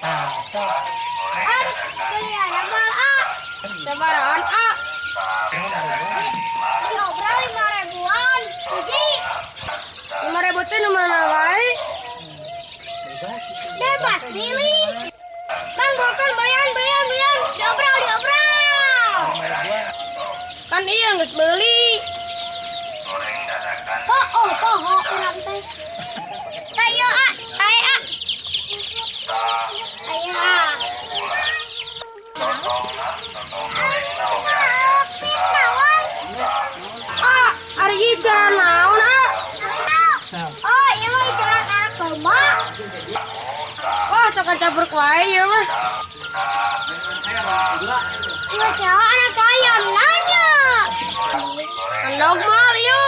Tah, sok. Ah, beli ayam mal ah. Sabarahan, ah? Ngobrol 5 ribuan. Hiji. 5 ribu teh nu mana wae? Bebas itu. Bebas pilih. Bang, bukan belian, belian, belian. Diobral, diobral. 5 ribuan. Kan iya geus beuli. Oh, oh, oh, oh, urang teh. Ayo, ah, saya ah. Ayo, ah. Naon? Ah, ari ieu cara naon, ah? Nah, Oh, iya mah icaran anak domba. Wah, sok campur wae ieu mah. Nggak nyawa anak ayam nanya. Endog moal ieu.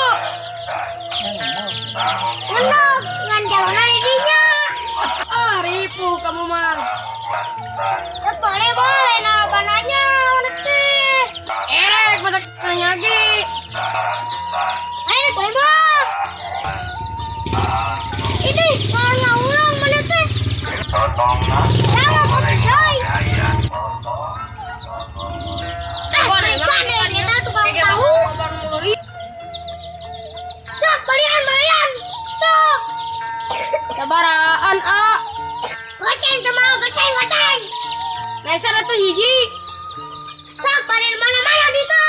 Ngendog ngan jauhna di dinya. Ah, ripuh kamu mah. Ya boleh boleh nah apa nanya udah teh. Erek pada nanya lagi. Ayo boleh mah. Ini kalau ngaulang mana teh? Jangan kopi doi. Ah, bukan deh, kita tukang tahu. Sok belian belian. Tuh. Sabarahan, ah? Goceng tuh mau goceng goceng. Meser atuh hiji. Sok pada mana-mana Dita.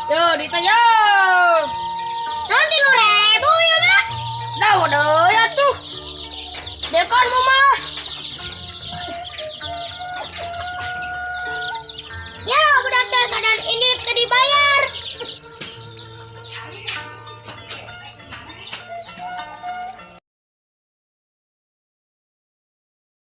Yo, Dita yo. Nanti 3.000 ya mah. Dah udah ya tuh. Dekon mau mah.